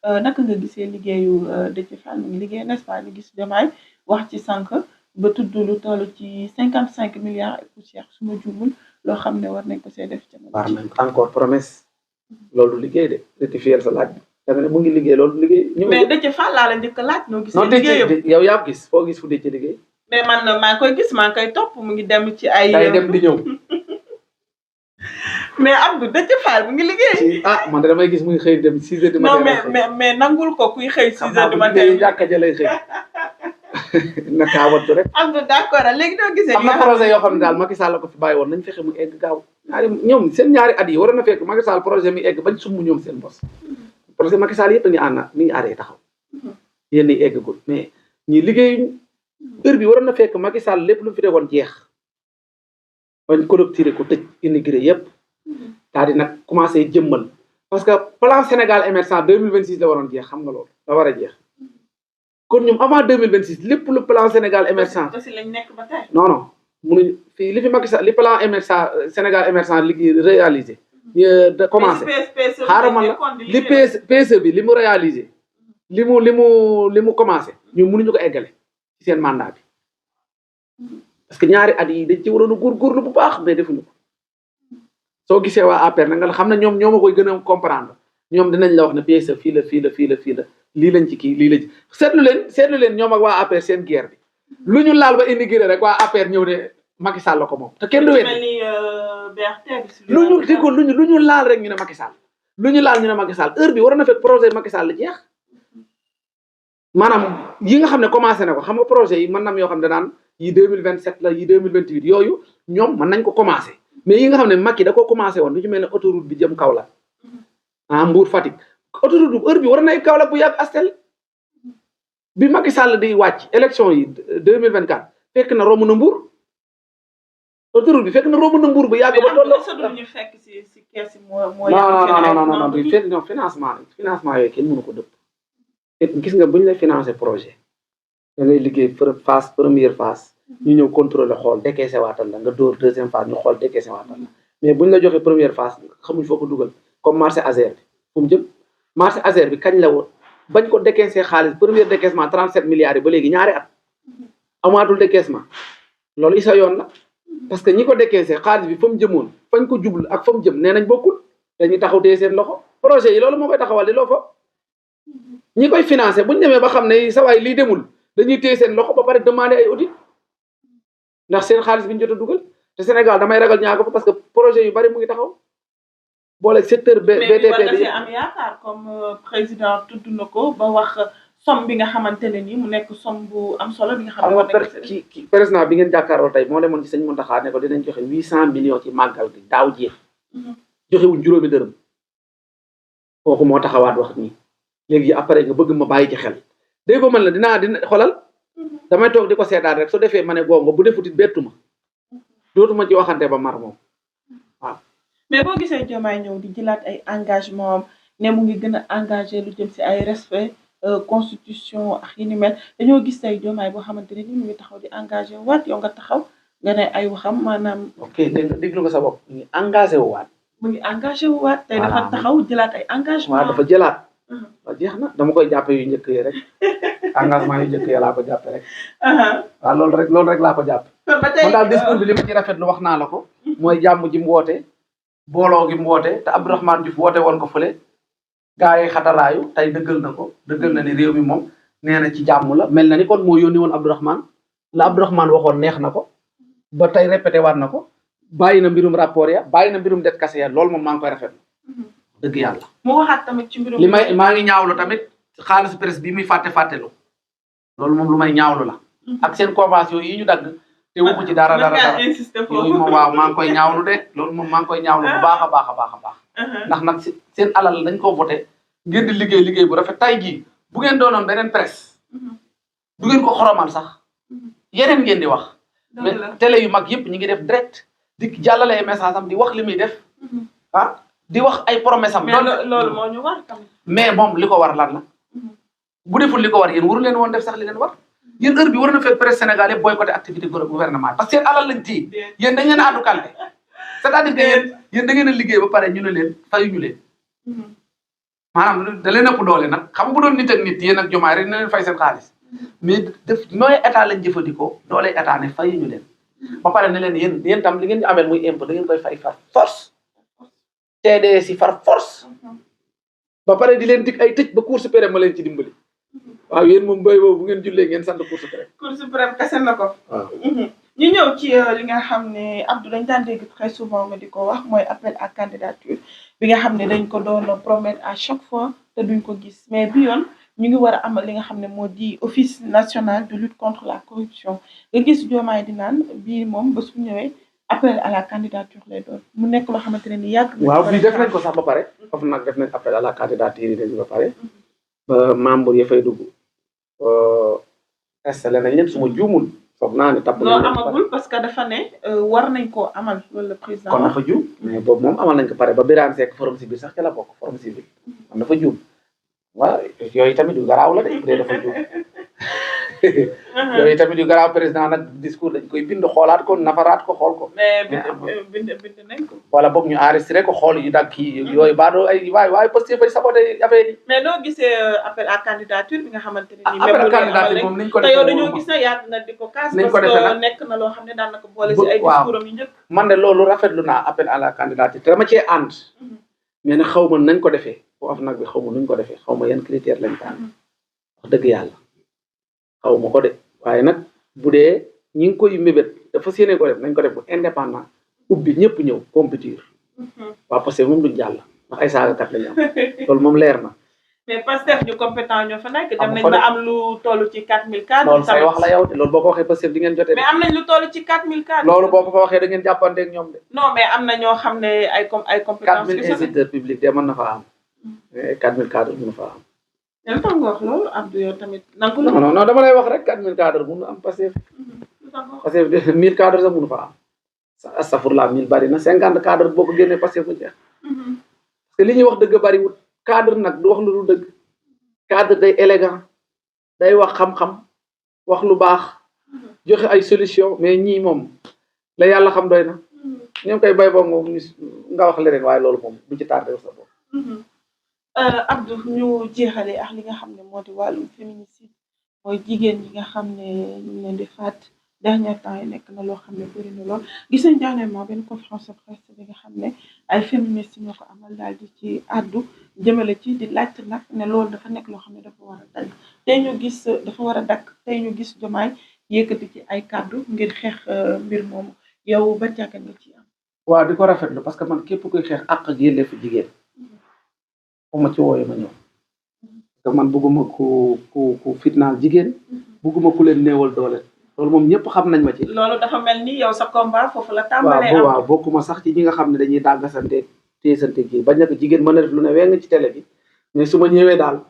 naka nga gisee liggéeyu Déthié Fall mu ngi liggéey n'est-ce pas ñu gis Diomaye wax ci sànq ba tudd lu toll ci 55 milliards et poussière su ma juumul loo xam ne war nañ ko see def jamono war nañ encore promesse loolu liggéey de rectifier sa laaj da nga ne mu ngi liggéey loolu liggéey mais Déthié Fall laa la njëkk a laaj noo gisee non liggéeyam yow yaa gis foo gis fu Déthié liggéey mais man maa ngi koy gis maa ngi koy topp mu ngi dem ci ay day dem di ñëw mais Abdou Déthié Fall mu ngi liggéey man de damay gis muy xëy dem 6 heures du matin non mais nangul ko kuy xëy 6 heures du matin jàkka ja lay xëy na kaawatu rek Abdou d'accord léegi doo gisee am na projet yoo xam ne daal Macky Sall la ko fi bàyyi woon nañ fexe mu egg gaaw ñoom seen ñaari at yi waroon na fekk Macky Sall projet mi egg bañ sumb ñoom seen bos projet Macky Sall yëpp a ngi ànd mi ngi arrêté taxaw yéen yi eggagul mais ñi liggéey heure bi waroon na fekk Macky Sall lépp lu fi tegoon jeex bañ clôturer ko tëj immigré yëpp daal di nag commencé jëmmal parce que plan Sénégal émergent 2026 la waroon jeex xam nga loolu la war a jeex kon ñoom avant 2026 lépp lu plan Sénégal émergent lañ nekk ba tey non munuñ fii li fi Macky Sall li plan émergent Sénégal émergent liggéey réalisé de commencé xaaral man la li PSE bi li mu réalisé li mu commencé ñun mënuñu ko eggale ci seen mandat bi parce que ñaari at yi dañ ci waroon a góorgóorlu bu baax mais defuñu ko soo gisee waa APR nag nga xam ne ñoom ñoo ma koy gën a comprendre ñoom dinañ la wax ne PSE fii la lii lañ ci kii lii lañ ci seetlu leen ñoom ak waa APR seen guerre bi lu ñu laal ba immigré rek waa APR ñëw ne Macky Sall la ko moom te kenn du wéet lu ñu laal rek ñu ne Macky Sall lu ñu laal ñu ne Macky Sall heure bi waroon na fekk projet Macky Sall la jeex maanaam yi nga xam ne commencé na ko xam nga projet yi mën nam yoo xam ne danaan yi 2027 la yi 2028 yooyu ñoom mën nañ ko commencé mais yi nga xam ne Macky da ko commencé woon lu ci mel ne autoroute bi jëm Kaolack Mbour Fatick autoroute bi heure bi war na ay Kaolack bu yàgg astel bi Macky Sall di wàcc élection yi 2024 fekk na romb na Mbour autoroute bi fekk na romb na Mbour bu yàgg ba tolloo ñu fekk si kees yi non bi financement yooyu kenn mënu ko dëpp gis nga bu ñu lay financé projet da ngay liggéey première phase ñu ñëw contrôler xool décaissé waatal la nga dóor deuxième phase ñu xool décaissé waatal la mais bu ñu la joxee première phase xamuñ foo ko dugal comme marché Azer bi fu mu jëm marché Azer bi kañ la woon bañ ko décaissé xaalis premier décaissement 37 milliards yi ba léegi ñaari at amaatul décaissement loolu isa yoon la parce que ñi ko décaissé xaalis bi fa mu jëmoon fañ ko jublu ak fa mu jëm nee nañ bokkul dañuy taxaw tee seen loxo projet yi loolu moo koy taxawal di loo fa ñi koy financé buñu demee ba xam ne sa waay lii demul dañuy téye seen loxo ba pare demandé ay audit ndax seen xaalis bi ñu jot a dugal te Sénégal damay ragal ñaago fa parce que projet yu bari mu ngi taxaw boole secteur BTP bi am yaakaar comme président tudd na ko ba wax somme bi nga xamante ne nii mu nekk somme bu am solo bi nga xam ne war nañ ki président bi ngeen jàkkaarloo tey moo demoon ci sëñ Mountakha ne ko dinañ joxe 800 millions ci màggal gi daaw jeex joxewuñ juróomi dërëm kooku moo taxawaat wax nii léegi après nga bëgg ma bàyyi ci xel dégg ko man la dina xolal damay toog di ko seetaan rek su defee ma ne gongo bu defutit bettu ma dootuma ci waxante ba mar moom waaw. mais boo gisee Diomaye ñëw di jëlaat ay engagement ne mu ngi gën a engagé lu jëm si ay respect constitution ak yi ni mel dañoo gis tey Diomaye boo xamante ne ni mu ngi taxaw di engagé waat yow nga taxaw nga ne ay waxam maanaam. ok déglu nga sa bopp mu ngi engagé wu waat. mu ngi engagé wu waat tey dafa taxaw jëlaat ay engagement waaw dafa jëlaat. waaw jeex na dama koy jàppe yu njëkk yi rek engagement yu njëkk yi laa ko jàppe rek waaw loolu rek laa ko jàppe man daal discours bi li ma ci rafetlu wax naa la ko mooy jàmm ji mu woote booloo gi mu woote te Abdourahmane Diouf woote woon ko fële gaa yi xataraayu tey dëggal na ni réew mi moom nee na ci jàmm la mel na ni kon moo yónni woon Abdourahmane la Abdourahmane waxoon neex na ko ba tey répété waat na ko bàyyi na mbirum rapport ya bàyyi na mbirum det kase ya loolu moom maa ngi koy rafetlu dëgg yàlla. mu waxaat tamit ci mbirum. maa ngi ñaawlu tamit xaalis presse bi muy fàttelu loolu moom lu may ñaawlu la. ak seen convention yi ñu dagg. te waxu ci dara yooyu moom waaw maa ngi koy ñaawlu de loolu moom maa ngi koy ñaawlu bu baax a baax. ndax nag seen alal dañ ko voté ngeen di liggéey bu rafet tay jii bu ngeen doonoon beneen presse. du ngeen ko xoromal sax. yeneen ngeen di wax. mais télé yu mag yëpp ñu ngi def direct di jàllale ay message am di wax li muy def di wax ay promesse am. loolu moo ñu war tamit. mais moom li ko war lan la. bu deful li ko war yéen waru leen woon def sax li leen war. yéen heure bi war na fekk presse Sénégal yëpp boycotté activité gouvernement parce que seen alal lañ téye yéen dañ leen a àddu kalpe c'est-à-dire que yéen da ngeen a liggéey ba pare ñu ne leen fayuñu leen. maanaam da leen ëpp doole nag xam nga bu doon nit ak nit yéen ak Diomaye rek na leen fay seen xaalis mais def mooy état lañ jëfandikoo doole état ne fay ñu leen ba pare ne leen yéen tam li ngeen ñu ameel muy impôt da ngeen koy fay far force TDS yi far force ba pare di leen dig ay tëj ba cour suprême ma leen ci dimbali waaw yéen moom béy boobu bu ngeen jullee ngeen sant cour suprême. cour suprême kese na ko. waaw ñu ñëw ci li nga xam ne Abdou dañ daan dégg très souvent nga di ko wax mooy appel à candidature bi nga xam ne dañ ko doon promettre à chaque fois te duñ ko gis mais bi yoon ñu ngi war a amal li nga xam ne moo di office national de lutte contre la corruption nga gis Diomaye di naan bii moom ba su ñëwee appel à la candidature lay doon mu nekk loo xamante ne ni yàgg. waaw bii def nañ ko sax ba pare foofu nag def nañ appel à la candidature yi dañu ba pare ba membre ya fay dugg installé nañ leen su ma juumul. foog naa ne tabb non amagul parce que dafa ne war nañ koo amal loolu la président kon dafa juum mais boobu moom amal nañ ko pare ba Birane Seck forum civil sax ca la bokk forum civil kon dafa juum waaw yooyu tamit yu garaaw la de bu dee dafa juum yooyu tamit yu garaaw président nag discours dañ koy bind xoolaat ko nafaraat ko xool ko. mais bind nañ ko. wala boog ñu enregistré ko xool yu dag kii yooyu baadoo ay waay parce que fay saboté affaire yi. mais noo gisee appel à candidature bi nga xamante ne nii. appel à candidature moom niñ ko defee te yow dañoo gis na yàgg nga di ko kaas. niñ ko defee nag nekk na loo xam ne daan na ko boole si ay discours am yu njëkk. man de loolu rafetlu naa appel à la candidature te dama cee ànd. mais nag xaw ma nañ ko defee foofu nag bi xaw ma nuñ ko defee xaw ma yan critère lañ tànn wax dëgg yàlla xaw ma ko de waaye nag bu dee ñi ngi koy mébét dafa séenee ko def nañ ko def bu indépendant ubbi ñëpp ñëw compétir waaw parce que moom duñ jàll ndax ay saagakat lañu am loolu moom leer na. mais Pastef ñu compétent ñoo fa nekk dem nañ ba am lu toll ci 4000 cadres. loolu say wax la yow te loolu boo ko waxee Pastef di ngeen jotee. mais am nañ lu toll ci 4000 cadres. loolu boo ko fa waxee da ngeen jàppante ak ñoom de. non mais am na ñoo xam ne ay compétences. 4000 instituteurs publics de mën na faa am mais 4000 cadres mën na faa am. lan tax nga wax loolu Abdou yow tamit nangu la. non dama lay wax rek 4000 cadres mënu am Pastef. Pastef 1000 cadres sax mënu fa am. astafurlah 1000 bari na 50 cadres boo ko génnee Pastef mu jeex. parce que li ñuy wax dëgg bariwul cadre nag du wax lu dul dëgg. cadre day élégant day wax xam-xam wax lu baax joxe ay solution mais ñii moom la yàlla xam doy na ñoom koy bay boo moom nga wax leneen waaye loolu moom du ci tardé sa bopp. Abdou ñu jeexalee ak li nga xam ne moo di wàllum féminicide mooy jigéen ñi nga xam ne ñu leen di faat dernier temps yi nekk na loo xam ne bëri na lool gis nañ dernièrement benn conférence de presse bi nga xam ne ay féministes ñoo ko amal daal di ci àddu jëmale ci di laajte nag ne loolu dafa nekk loo xam ne dafa war a dagg tey ñu gis dafa war a dakk tey ñu gis Diomaye yëkkati ci ay kàddu ngir xeex mbir moomu yow ba jàkkat nga ci am. waaw di ko rafetlu parce que man képp kuy xeex àq ak yelleefu jigéen fu ma ci wooyee ma ñëw parce que man bëgguma ku fitnaal jigéen bëgguma ku leen néewal doole loolu moom ñëpp xam nañ ma ci. loolu dafa mel ni yow sa combat foofu la tàmbalee am. waaw bokkuma sax ci ñi nga xam ne dañuy dàggasante téesante kii bañ na ko jigéen mën na def lu ne weng ci télé bi mais su ma ñëwee daal